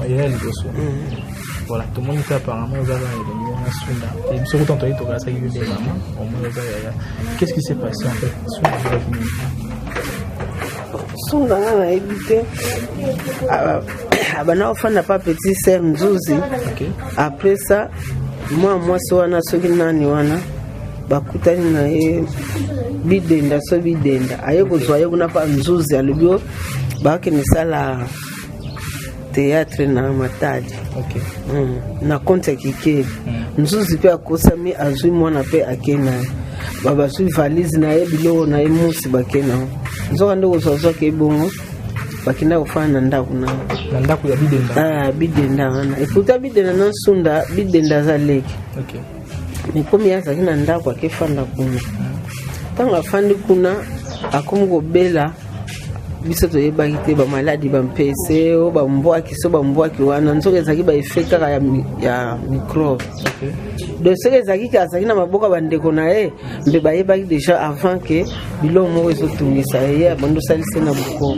Yaya liboso. Voilà, tomoni mpe apparemment oza kaka elongi wana Sunda. Et biso kuta toyei tokanisaki yo nde mama, omoni oza yaya. Qu'est-ce qui s'est passé en fait? Sunda azalaki nini? Sunda nga nayebi te. Abanda kofanda pa petit sœur Nzuzi. Après ça, mwa mwasi wana soki nani wana bakutani na ye bidenda, so bidenda aye kozwa ye kuna pa Nzuzi, alobi o bakende sala théâtre na Matadi. Na compte ya Kikeli. Nzuzi mpe akosami, azwi mwana mpe ake na ye, bazwi valise na ye, biloko na ye musi, bake nango. Nzoka nde kozwa azwaki ebongo, bakenda kofanda na ndako na Na ndako ya Bidenda? Ah, Bidenda wana eputa Bidenda na Nsunda. Bidenda aza leki. Mikomi ye azalaki na ndako, akefanda kuna. Ntango afandi kuna, akomi kobela. Biso toyebaki te bamaladi bampese o bambwaki, so bambwaki wana nzoka ezalaki baeffet kaka ya microbe. Donc soki ezalaki ke azalaki na maboko ya bandeko na ye, mpe bayebaki déjà avant ke biloko moko ezotungisa ye. Ye abandi osalisi na bokoko,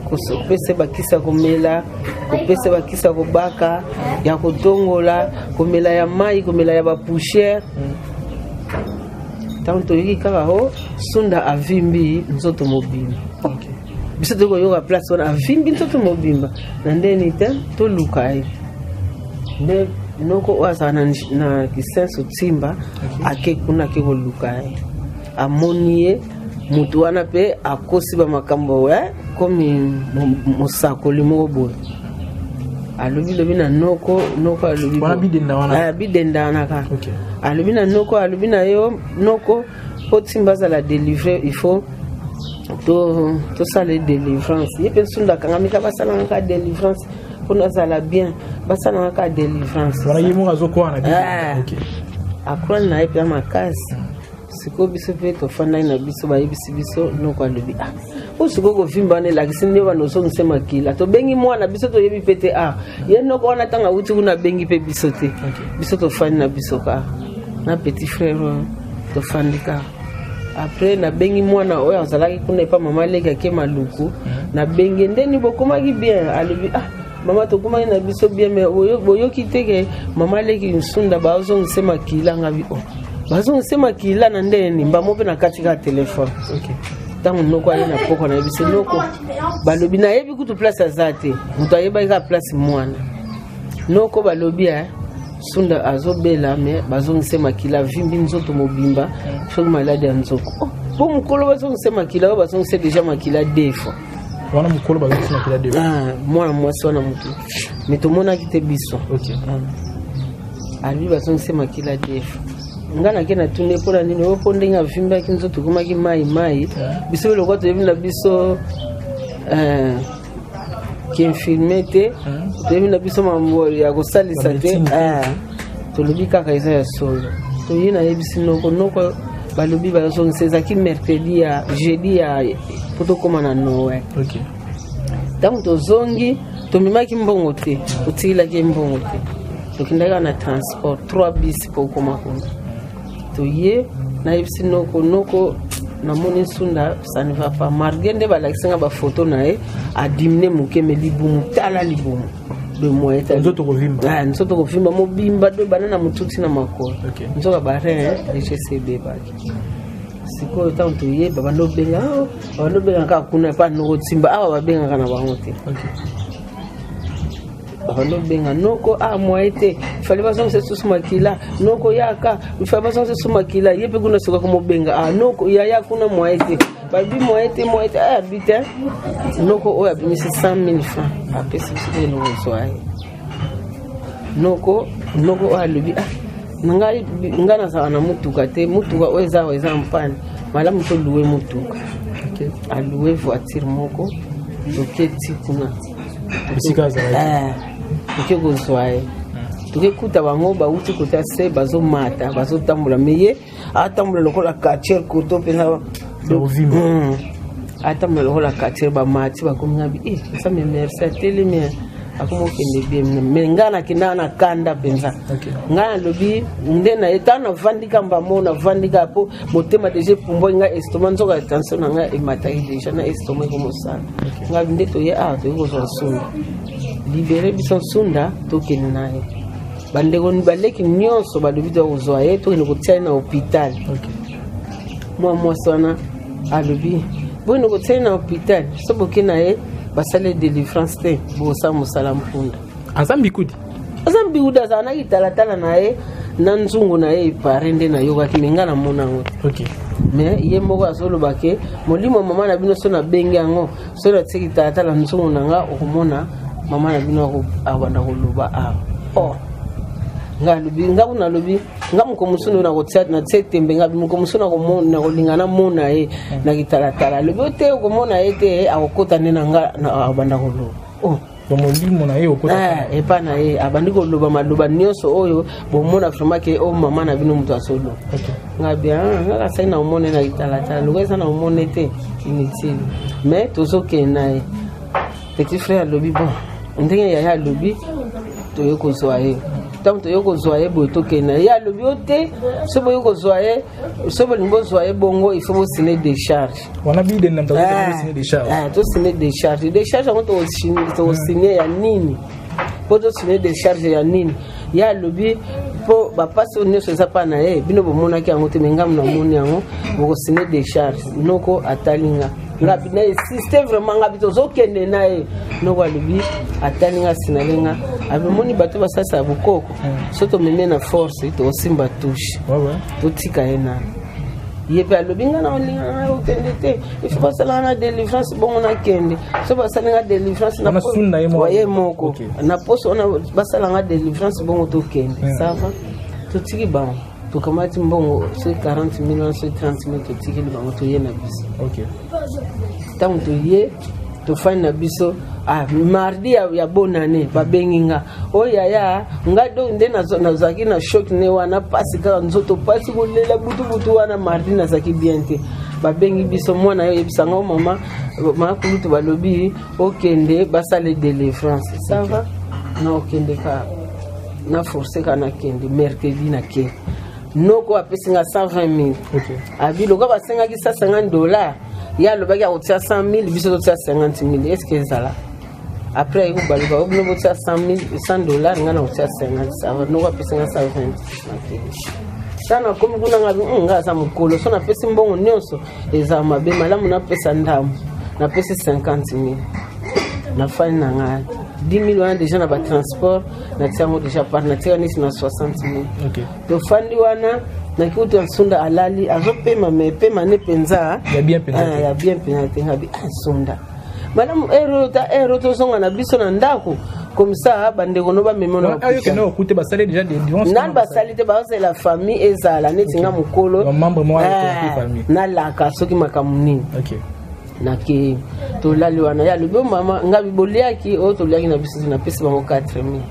kopesa bakisi ya komela, kopesa bakisi ya kobaka, ya kotongola, komela ya mai, komela ya bapoussière. Ntango toyoki kaka o Sunda avimbi nzoto mobimba, biso toyei koyoka place wana avimbi nzoto mobimba na ndeni te, toluka ye. Nde noko oyo azala na Kisenso Ntimba ake kuna, ake koluka ye, amoni ye. Motu wana mpe akosi bamakambo komi mosakoli moko boye, alobi lobi na noko. Noko alobi Wana Bidenda wana? Bidenda wana kaka. Alobi na noko, alobi na yo noko, mpo Ntimba azala délivré, il faut tosala délivrance. Ye mpe Nsunda akangami kaka, basalanga kaka délivrance mpo nazala bien, basalanga kaka délivrance. Wana ye moko azokoa na Bidenda? Akwani na ye mpe makasi. Sikoyo biso mpe tofandaki na biso, bayebisi biso, noko alobi: "Ah, oyo sikoyo kovimba wana elakisi nde wana ozongisa makila." Tobengi mwana, biso toyebi mpe te. Ah, ye noko wana ntango awuti kuna, abengi mpe biso te. Biso tofandi na biso kaka na petit frère oyo, tofandi kaka. Après nabengi mwana oyo azalaki kuna epa mama leki, ake Maluku. Nabengi: "Ndeni bokomaki bien?" Alobi: "Ah mama, tokomaki na biso bien, mais boyoki te ke mama leki Nsunda bazongisa makila?" Ngabi: "O bazongisa makila na ndeni?" Mbamo mpe na kati kaka telefone. Ntango noko aye na poko, nayebi se noko balobi, nayebi kutu place aza te, moto ayebaki kaka place mwana. Noko balobi Sunda azobela, me bazongisa makila, avimbi nzoto mobimba, soki maladi ya nzoko. Oh, po mokolo bazongisa makila oyo, bazongisa déjà makila deux fois. Wana mokolo bazongisa makila deux fois? Ah, mwana mwasi wana motu, me tomonaki te biso. Ah. Alobi bazongisa makila deux fois. Nga nake natuni mpona nini oyo, mpo ndenge avimbaki nzoto ekomaki mai mai. Biso mpe lokwa toyebi na biso kiinfirmier te, toyebi na biso mambo ya kosalisa te. Bamédecine te. Tolobi kaka eza ya solo. Toye, nayebisi noko. Noko balobi bazongisa, ezalaki mercredi ya jeudi ya po tokóma na Noël. Ntango tozongi, tomemaki mbongo te, totikilaki ye mbongo te, tokendaki kaka na transport 3 bis mpo okóma kuna. Toye, nayebisi noko: "Noko, namoni Nsunda, ça ne va pas." Malgré nde balakisi nga bafoto na ye, adiminué moke, me libumu, tala libumu de moyen. Nzoto kovimba. Ah, nzoto kovimba mobimba, do bana na motuti na makolo. Nzoka bareins déjà ebebaki. Sikoyo ntango toyeba, bando obenga, bando obenga kaka kuna epa noko Ntimba. Awa babengaka na bango te. Bando obenga noko: "Ah, moyen te, fallait bazongisa susu makila. Noko yaka, fallait bazongisa susu makila." Ye mpe kuna soka komobenga: "Ah noko, yaya kuna, moyen te, babi moyen te, moyen te." Ah, abi te. Noko oyo abimisi 100 000 francs, apesi biso mpe eloko ye. Noko, noko oyo alobi: "Ah, na ngai, ngai nazalaka na motuka te, motuka oyo eza awa eza mpane, malamu tolouer motuka." Alouer voiture moko, toke ti kuna. Esika azalaki. Toke kozwa ye, toke kuta bango bauti kota se, bazomata, bazotambola, me ye atambola lokola quartier koto mpenza. Kovimba. Atambola lokola quartier. Bamati, bakomi, ngabi: "Eh, Nzambe merci." Atelemi. Akoma okende bien, mais ngai nakendaka na kanda mpenza. Ngai nalobi nde na ye, ntango navandika mbamo, navandika mpo motema déjà epumbwaki ngai, estomac, nzoka tension na ngai emataki déjà na estomac ekomosala. Ngai nde toye awa, toye kozwa Nsunda, libere biso Nsunda, tokende na ye. Bandeko baleki nyonso balobi toya kozwa ye, tokende kotia ye na hôpital. Mwa mwasi wana alobi: "Boyende kotia ye na hôpital, so boke na ye, basali délivrance te, bosala mosala mpunda." Aza mbikudi? Aza mbikudi, azala na kitalatala na ye na nzungu na ye epare. Nde nayokaki, mais ngai namona yango te. Mais ye moko azoloba ke molimo mama na bino, so nabengi yango, so natie kitalatala nzungu na nga, okomona mama na bino abanda koloba awa. Oh, nga alobi, nga kuna alobi nga moko mosusu nakotia natie tembe. Nga moko mosusu nakolinga namona ye na kitalatala. Alobi o te, okomona ye te, akokota nde na nga, abanda koloba. Oh. Molimo na ye okota? Epa na ye, abandi koloba maloba nyonso oyo bomona vraiment ke o mama na bino moto azoloba. Nga bien, nga kasali na omone na kitalatala, lokola eza na omone te, inutile. Mais tozokende na ye. Petit frère alobi: "Bon, ndenge yaya alobi, toye kozwa ye." Ntango toye kozwa ye boye, tokende na ye, alobi o te, so boye kozwa ye, so bolingi bozwa ye bongo, il faut bosine décharge. Wana bidenda moto azosine décharge? Tosine décharge. Décharge yango tokosine ya nini? Mpo tosine décharge ya nini? Ye alobi mpo bapasi oyo nyonso eza mpa na ye, bino bomonaki yango te, mais ngambo namoni yango, bokosine décharge. Noko atali nga, ngabi na insiste vraiment, ngabi tozokende na ye. Noko alobi, atali nga, asinale nga, abimoni bato basalisa bokoko, so tomemi na force, tokosimba touche. Totika ye nano. Ye mpe alobi: "Nga na olinga ngai okende te, il faut basalanga na délivrance bongo nakende. So basalinga délivrance ye moko na poso wana, basalanga délivrance bongo tokende." Ça va, totiki bango, tokamati mbongo soki 40 000 wana, soki 30 000, totikeli bango, toye na biso. Ntango toye, tofandi na biso. Ah, mardi ya bonane, babengi nga: "Oyo yaya nga." Donc nde nazalaki na choc ne wana, pasi kaka nzoto, pasi, kolela butubutu wana. Mardi nazalaki bien te. Babengi biso: "Mwana yo oyebisanga o mama makulutu balobi okende basala délivrance." Ça va, na okende ka na force ka nakende. Mercredi nakende, noko apesi nga 120 000. Abi lokola basengaki 150 $, ye alobaki akotia 100 000, biso totia 50 000. Est ce que ezala après ayi kobaluka o bino botia 100 000, 100 $, nga na kotia 50? Ça va, noko apesi nga 120, nakende. Ta nakomi kuna, nga bi nga aza mokolo, so napesi mbongo nyonso ezala mabe, malamu napesa ndambo. Napesi 50 000, nafani na ngai. 10 000 wana déjà na batransport, natia yango déjà part, natika neti na 60 000. Tofandi wana, nakikuta Nsunda alali, azopema, mais pema ne mpenza Ya bien mpenza te. Ya bien mpenza te. Ngabi: "Ah, Nsunda, malamu ere oyo ta ere oyo tozonga na biso na ndako, comme ça bandeko no bamema na Ayo kende okute basali déjà délivrance? Nani basali te, bazozela famille ezala neti nga mokolo. Ba membre moko ya famille. Nalaka soki makambo nini. Nakei, tolali wana. Ye alobi: "O mama ngabi, boliaki oyo toliaki na biso te." Napesi bango 4000: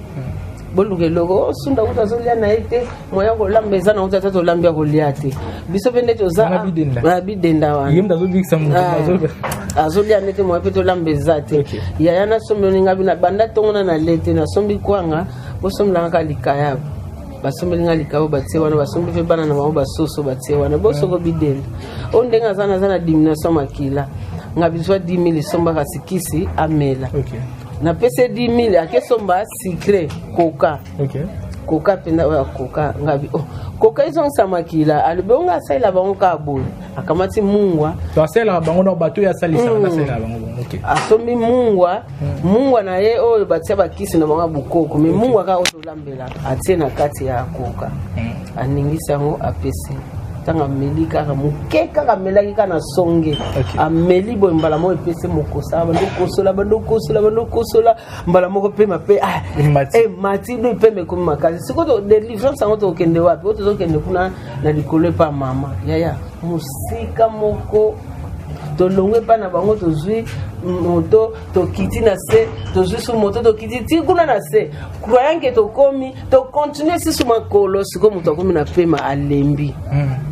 "Boluka eloko." Osunda kuta azolia na ye te, moya kolamba eza nango te, ata tolambi ya kolia te. Biso mpe nde toza. Wana bidenda. Ah, bidenda wana. Ye moto azobikisa moto. Azolia nde te, moya mpe tolamba eza te. Yaya, nasombi oninga bino banda ntongo na nale te, nasombi kwanga, bosombelanga kaka likayabo. Basombeli nga likayabo, batie wana. Basombi mpe bana na bango basoso, batie wana. Bosoko bidenda oyo ndenge aza, naza na diminution makila, nga bizwa 10 000, esombaka sikisi amela. Napesi ye 10 000, akesomba sucré Coca. Coca mpenza oyo akoka. Ngabi: "Oh, Coca ezongisa makila." Alobi onga asalela bango kaka boye, akamati mungwa. To asalelaka bango na bato oyo asalisaka, asalelaka bango bongo, ok. Asombi mungwa, mungwa na ye oyo batia bakisi na bango ya bokoko, mais mungwa kaka oyo tolambela, atie na kati ya Coca, aningisi yango, apesi. Ntango ameli kaka moke, kaka amelaki kaka na songe, ameli boye, mbala moko epesi mokosa, bando kosola, bando kosola, bando kosola, mbala moko pema mpe ah, Emati. Emati do, pema ekomi makasi. Sikoyo délivrance yango tokokende wapi? Oyo tozokende kuna na likolo epa mama yaya mosika moko. Tolongwe epai na bango, tozwi moto, tokiti na se, tozwi su moto, tokiti ti kuna na se, croyant que tokomi. Tocontinue sisu makolo. Sikoyo moto akomi na pema, alembi.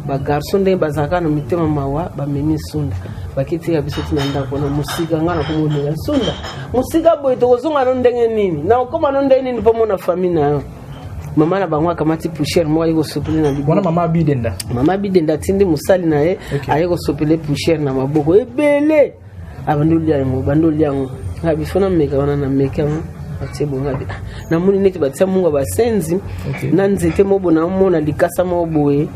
Bagarçon, ndenge bazalaka na mitema mawa, bamemi Sunda, baketika biso ti na ndako na mosika. Nga nakomolela Sunda mosika boye, tokozonga no ndenge nini? Na okóma no ndenge nini mpo mona famille na yo? Mama na bango akamati poussière moko, aye kosopele na liboko. Wana mama Bidenda? Mama Bidenda atindi mosali na ye, aye kosopele poussière na maboko ebele. Abandi olia yango, bandi olia yango. Nga bifo nameka wana, nameka yango, batie bongo abi, ah, namoni neti batia mungu ya basenzi na nzete moko boye, naomona likasa moko boye,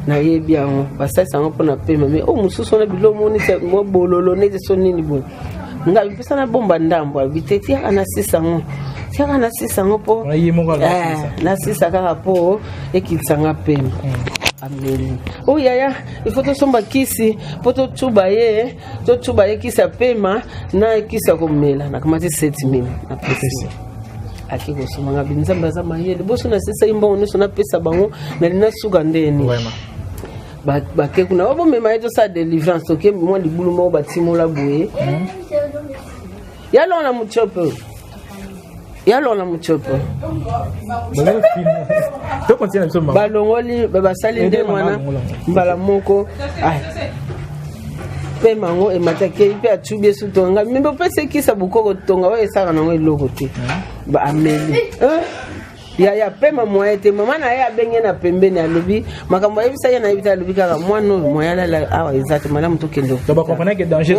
nayebi yango, basalisa yango mpona pema. Mais oyo mosusu wana, biloko moko neti mwa bololo, neti so nini boye. Nga bipesa na bomba ndambo, abi te, tiaka nasisa yango, tiaka nasisa yango mpo Wana ye moko alakisa. Eh, nasisa kaka mpo ekitisanga pema. Ameli oyo, yaya, ifo tosomba kisi mpo totuba ye, totuba ye kisi ya pema na kisi ya komela. Nakamati 7000, napesi, ake kosomba. Nga bi, Nzambe aza mayele, boso nasisaki mbongo nyonso napesa bango, nali nasuka ndeni. Bake kuna, o bomema ye, tosala délivrance. Toke mwa libulu moko batimola boye, yalonga na mutiope, yalonga na mutiope. Tocontinue na biso, mama. Balongoli, basali Ede nde mama wana alongola yango. Mbala moko, ai, pema yango emataki mpe atubi esu tonga. Me bopesa ekisa bokoko tonga oyo esalaka nango eloko te. Ameli. Eh? Yaya, pema moye te. Mama na ye abenge na pembeni, alobi makambo ayebisa ye, nayebi te. Alobi kaka mwana oyo moye alala awa eza te, malamu tokende Donc hôpital. bacomprendre que danger.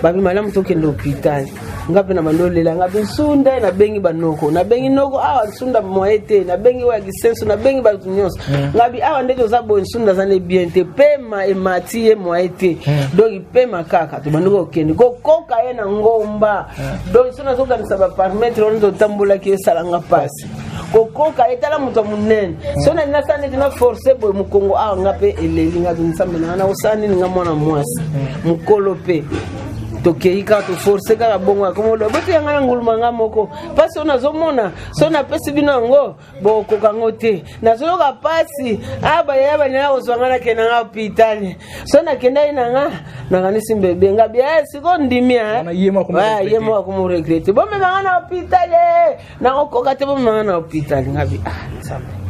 Babi malamu tokende hôpital. Nga mpe na bando olela, nga mpe Nsunda, nabengi banoko, nabengi noko awa, Nsunda moye te. Nabengi oyo ya Kisenso, nabengi bato nyonso. Ngabi awa nde toza boye, Nsunda aza ne bien te, pema emati ye, moye te. Donc pema kaka, tobandi kokende kokoka ye na ngomba. Donc so nazokanisa baparamètre wana totambolaki, esalanga mpasi kokoka ye. Tala moto ya monene, so nali nasala neti na force boye mokongo awa, nga mpe eleli. Nga Nzambe na nga, nakosala nini? Nga mwana mwasi mokolo mpe, tokei kaka, toforce kaka bongo. Akomoloba boteya nga na nguluma nga moko mpasi oyo nazomona. So napesi bino yango, bokoka yango te. Nazoyoka mpasi. A bayaya balinga kozwa nga, nakende nga hôpital. So nakendaki na nga, nakanisi mbebe nga bia sikoyo ndimi. Wana ye moko akomi ye regretter. moko akomi regretter. Bomema nga na hôpital, nakokoka te, bomema nga na hôpital. Nga bi, ah, Nzambe.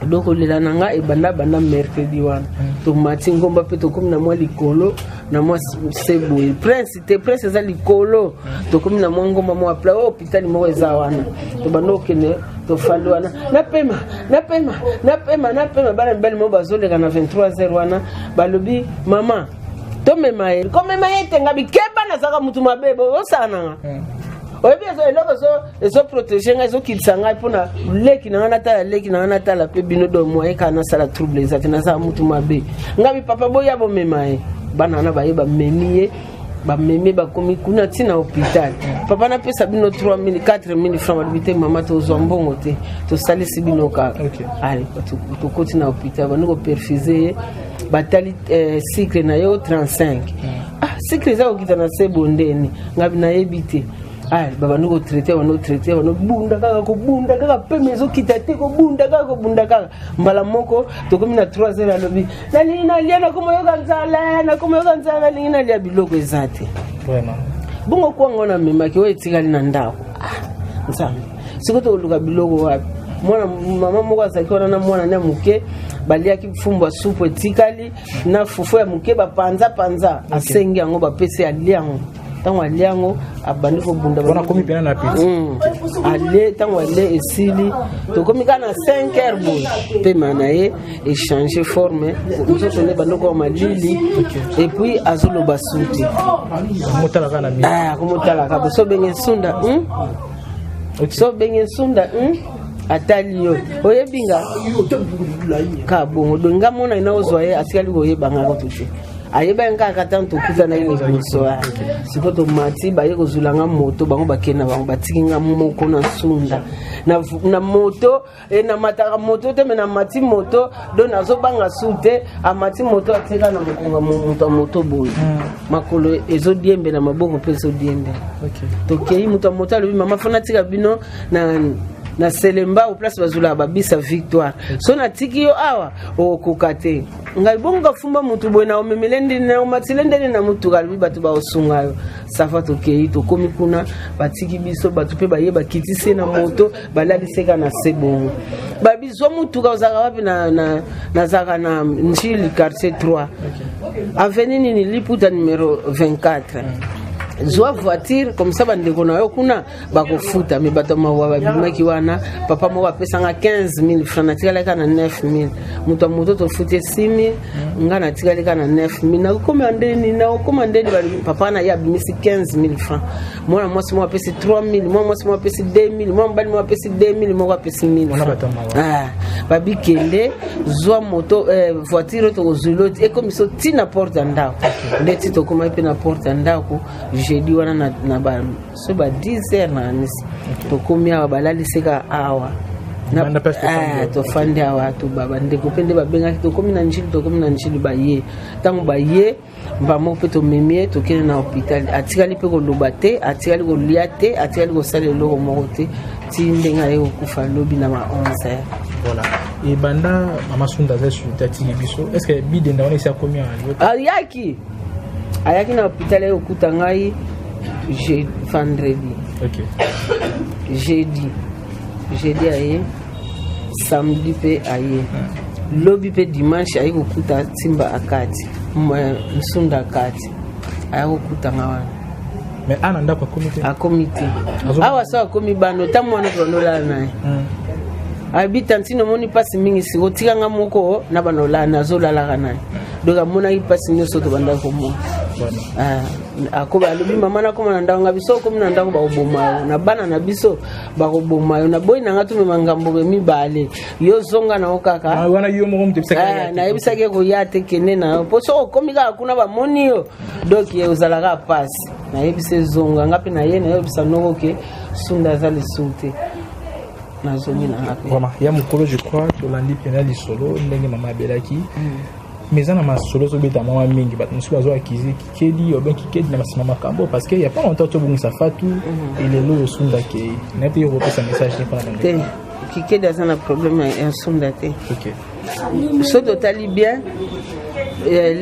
Donc olela na nga ebanda banda mercredi wana. Tomati ngomba mpe tokomi na mwa likolo, na mwa se boye, prince te, prince eza likolo. Tokomi na mwa ngomba mwa pla oyo hôpital moko eza wana. Tobanda okende, tofandi wana, napema, napema, napema, napema. Bana mibali moko bazoleka na 23 heures wana, balobi: "Mama, tomema ye." Komema ye te. Nga bikeba, nazalaka mutu mabe, osala nanga. Oyebi eloko ezoprotéger ngai, ezokitisa ngai mpona leki na ngai, natala leki na ngai, natala mpe bino. Do moye kaka nasala trouble eza te, nazala mutu mabe. Ngai bi: "Papa, boya bomema ye." Bana wana baye, bamemi ye, bamemi, bakomi kuna ntina hôpital. "Papa, napesa bino 3000, 4000 francs." Balobi: "Te mama, tozwa mbongo te, tosalisi bino kaka." Ale, tokoti na hôpital, bandi koperfuser ye, batali sucre na yo 35. Ah, sucre eza kokita na se bondeni? Ngabi nayebi te. Ah, babandi kotraiter, bandi kotraiter, bandi kobunda kaka, kobunda kaka, pema ezokita te, kobunda kaka, kobunda kaka. Mbala moko tokomi na 3 heures, alobi: "Nalingi nalia, nakomoyoka nzala, nakomoyoka nzala, nalingi nalia." Biloko eza te. Bongo kwango namemaki oyo etikali na ndako. Ah, Nzambe, sikoyo tokoluka biloko wapi? Mwana mama moko azalaki wana na mwana ne ya moke, baliaki fumbwa, supu etikali na fufu ya moke, bapanza panza. Asengi yango, bapesi, alia yango. Ntango alia yango, abandi kobunda. Wana komi pena na appétit. Ale, ntango ale esili, tokomi kaka na 5 heures boye, pema na ye échange forme, nzoto nde bandi koka malili, et puis azoloba su te. Motala kaka na mi. Ah, akomotalaka bo so obenge Nsunda, So obenge Nsunda, Atali yo, oyebi nga ka bongo. Donc nga mona na ozwa ye, atikali koyeba nga kutu te, ayebaki kaka ntango tokutanaki liboso. Sikoyo tomati, baye kozwela nga moto, bango bakende na bango, batiki nga moko na Nsunda na moto. Namataka moto te, me namati moto, donc nazobanga su te. Amati moto, atieka na mokonga moto ya moto boye, makolo ezodiembela, maboko mpe ezodiembela. Tokei, moto ya moto alobi: "Mama, fo natika bino na Na Selembao, place bazolaka babisa Victoire. So natiki yo awa, okokoka te. Ngai bongo kafumba motu boye, na omemele ndeni, na omatile ndeni na motuka. Alobi bato baosunga yo. Safa tokei, tokomi kuna, batiki biso. Bato mpe baye, bakitisi ye na moto, balaliseka na se. Bongo babizwa motuka. Ozalaka wapi? Nazalaka na Njili, quartier 3, avenue nini, Liputa, numéro 24. Zwa voiture comme ça, bandeko na yo kuna bakofuta. Me bato ya mawa babimaki wana. Papa moko apesanga 15 000 francs, natikalaki na 9 000. Moto ya moto tofuti 6 000, nga natikali kaka na 9 000. Nakokoma ndeni? Nakokoma ndeni? Papa na ye abimisi 15 000 francs, mwana mwasi moko apesi 3 000, mwana mwasi moko apesi 2 000, mwana mobali moko apesi 2 000, moko apesi 1000. Wana bato ya mawa. Ah, babikende zwa moto, voiture oyo tokozwila oti ekomi so ntina porte ya ndako. Ndeti tokomaki mpe na porte ya ndako jeudi wana na ba so ba 10 heures na anisi tokomi awa, balaliseka awa. Banda place tofandi Ah, awa. Tofandi awa, to bandeko mpe nde babengaki: "Tokomi na Njili, tokomi na Njili." Baye, ntango baye mbamo mpe tomemi ye, tokende na hôpital. Atikali mpe koloba te, atikali kolia te, atikali kosala eloko moko te, ti ndenge aye kokufa lobi na ba 11 heures. Voilà. Ebanda mama Sunda aza suite, atiki biso. Est ce que bidenda wana esi akomi awa yo? Ayaki na hôpital, aye kokuta ngai vendredi. Jeudi aye, samedi mpe aye, lobi mpe dimanche aye kokuta ntimba akati, Nsunda akati, aya kokutanga wana. Mais ana ndako akomi te? Akomi te. Awa so akomi bano ta mwana tobandolala na ye. Abi: "Tantine, omoni mpasi mingi, siko otikanga moko na banolala, nazolalaka na ye." Donc amonaki mpasi nyonso tobandaki komona. Voilà. Ah, akoba alobi: "Mama, nakoma na ndako." Nga biso okomi na ndako, bakoboma yo na bana na biso, bakoboma yo. Naboyi na nga tumema ngambo mibale, yo zonga na yo kaka. Ah, wana yo moko moto ebisaki? Ah, nayebisaki ye koya te, kende na yo, mpo soki okomi kaka kuna bamoni yo, donc ozalaka pasi. Nayebisa ezonga, nga mpe naye nayebisa noko ke Sunda aza lisusu te, nazongi na nga mpe. Vraiment, ya mokolo, je crois tolandi mpena lisolo ndenge mama abelaki. Mais eza na masolo ezobeta mwa mingi, bato mosusu bazo akize Kikedi oben Kikedi na basima makambo, parce que ya pas longtemps tobongisa Fatu elelo osundaki naye te. Yo kopesa message te mpona te. Kikedi aza na problème ya Sunda te. So totali bien,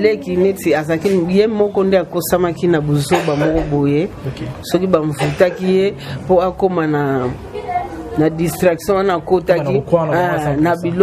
leki neti azalaki ye moko nde akosamaki na buzoba moko boye. Soki bamvutaki ye mpo akóma na distraction wana, akotaki na na bilo.